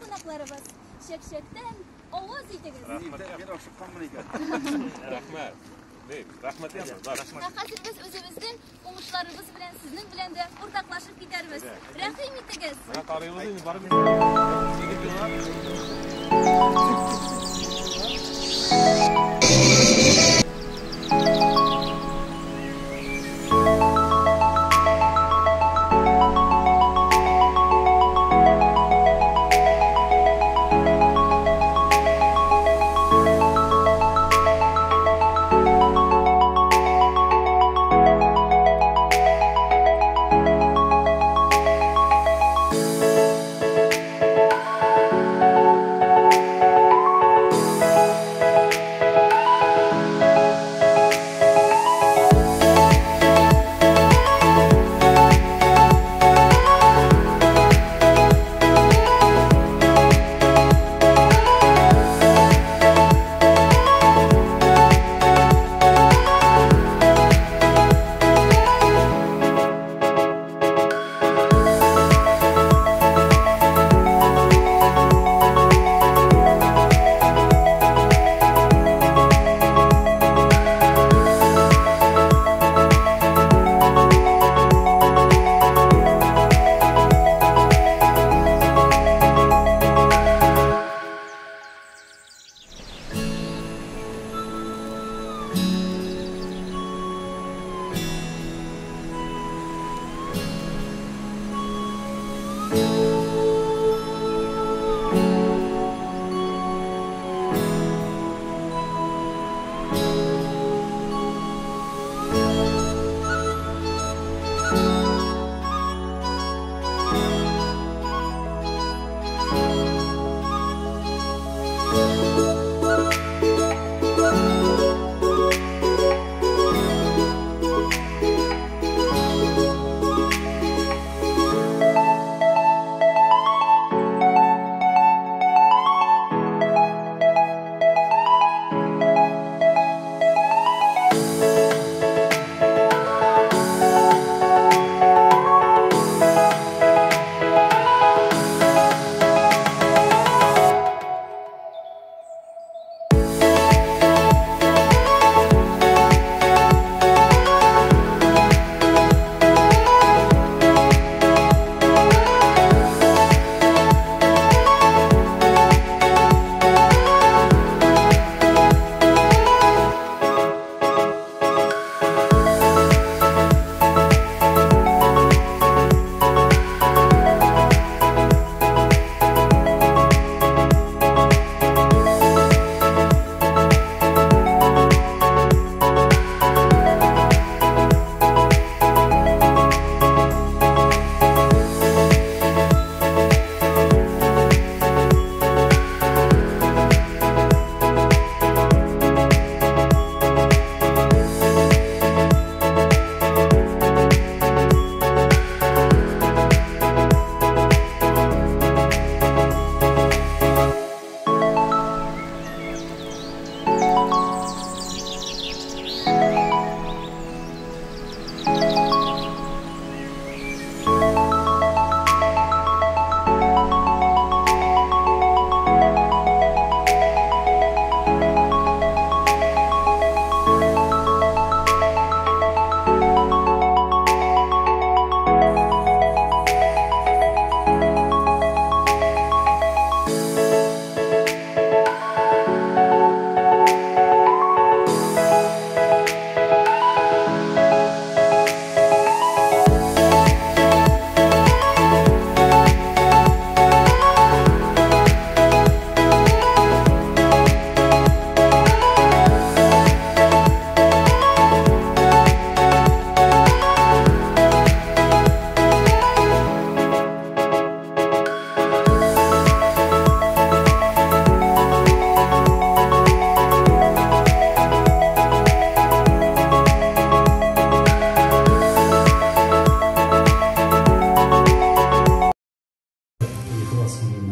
кунакларыбыз, чәкчәктән авыз итегез. Рәхмәт. Мин ашыкканмын икән. Рәхмәт. Рәхмәт. Ә хәзер без үзебезнең уңышларыбыз белән сезнең белән дә уртаклашып китәрбез. Рәхим итегез. Менә тарыйбыз инде, барып.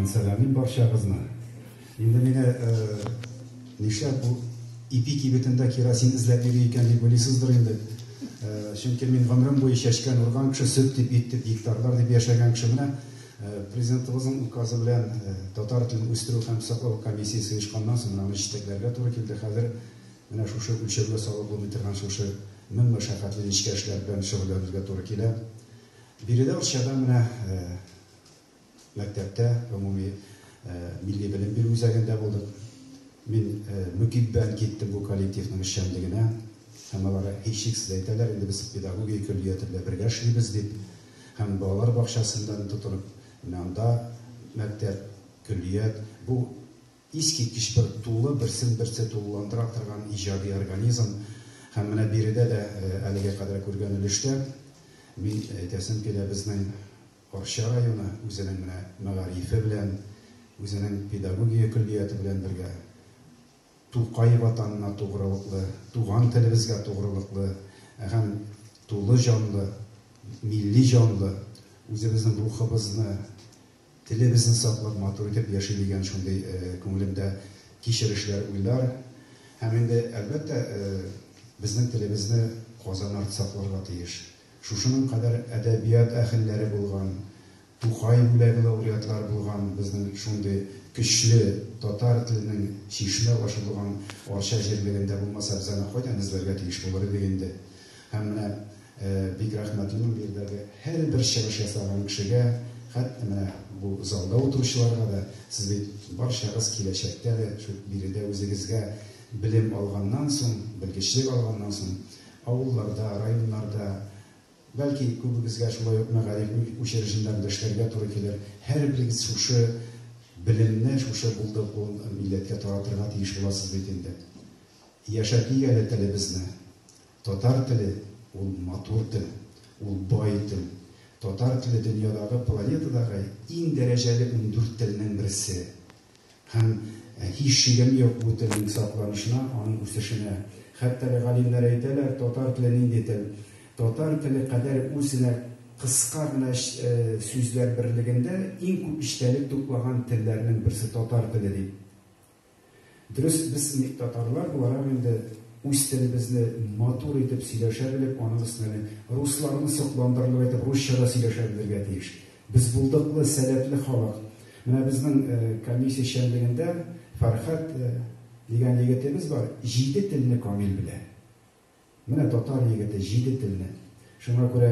Сәламим барчагызны. Инде мине нишләп бу ипи кибетендә керосин эзләп йөри икән дип уйлыйсыздыр инде. Чөнки мин гомерем буе чәчкән, урган кеше, сөт дип, ит дип, гектарлар дип яшәгән кеше. Менә Президентыбызның указы белән татар телен үстерү һәм саклау комиссиясе оешканнан соң аны җитәкләргә туры килде. Хәзер менә шушы үлчәүгә салып булмый торган шушы мең мәшәкатьле нечкә эшләр белән шөгыльләнергә туры килә. Биредә Арчада менә мәктәптә гомуми милли белем бирү үзәгендә булдык. Мин мөкиббән киттем бу коллективның эшчәнлегенә. Һәм алар һичшиксез әйтәләр, инде без педагогия көллияте белән бергә эшлибез дип. Һәм балалар бакчасыннан тотынып, менә анда мәктәп, көллият, бу искиткеч бер тулы, берсен-берсе тулыландыра торган иҗади организм. Һәм менә биредә дә әлегә кадәр күргән өлештә мин әйтәсем килә, безнең Арча районы үзенең менә мәгарифе белән, үзенең педагогия көллияте белән бергә Тукай ватанына тугрылыклы, туган телебезгә тугрылыклы һәм тулы җанлы, милли җанлы, үзебезнең рухыбызны, телебезне саклап, матур итеп яши дигән шундый күңелемдә кичерешләр, уйлар. Һәм инде, әлбәттә, безнең телебезне Казан арты сакларга тиеш. Шушының кадәр әдәбият әһелләре булган, Тукай бүләге лауреатлары булган безнең шундый көчле татар теленең чишмә башы булган Арча җирлегендә булмаса, без аны кайдан эзләргә тиеш булыр идек инде. Һәм менә бик рәхмәтлемен биредәге һәрбер чыгыш ясаган кешегә, хәтта менә бу залда утыручыларга да, сез бит барчагыз киләчәктә дә шул биредә үзегезгә белем алганнан соң, белгечлек алганнан соң, авылларда, районнарда, бәлки, күбегезгә шулай ук мәгариф учреждениеләрендә эшләргә туры килер. Һәрберегез шушы белемне, шушы булдыклы милләткә таратырга тиеш буласыз бит инде. Яшәтик әле телебезне. Татар теле ул матур тел, ул бай тел. Татар теле дөньядагы, планетадагы иң дәрәҗәле 14 телнең берсе. Һәм һич шигем юк бу телнең сакланышына, аның үсешенә. Хәтта дә галимнәр әйтәләр, татар теле нинди тел? Татар теле кадәр үзенә кыска гына сүзләр берлегендә иң күп эчтәлек туплаган телләрнең берсе татар теле дип. Дөрес, без татарлар буларак инде үз телебезне матур итеп сөйләшә белеп, аның өстенә русларны сокландырырлык итеп русча да сөйләшә белергә тиеш. Без булдыклы, сәләтле халык. Менә безнең комиссия эшчәнлегендә Фәрхәт дигән егетебез бар, 7 телне камил белә. Менә татар егете 7 телне. Шуңа күрә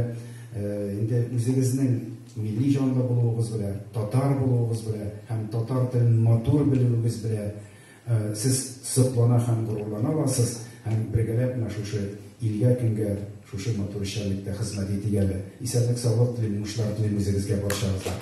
инде үзегезнең милли җанлы булуыгыз белән, татар булуыгыз белән һәм татар телен матур белүегез белән сез соклана һәм горурлана аласыз һәм бергәләп менә шушы илгә, көнгә шушы матур эшчәнлектә хезмәт итик әле. Исәнлек, саулык телим, уңышлар телим үзегезгә, барчагызга.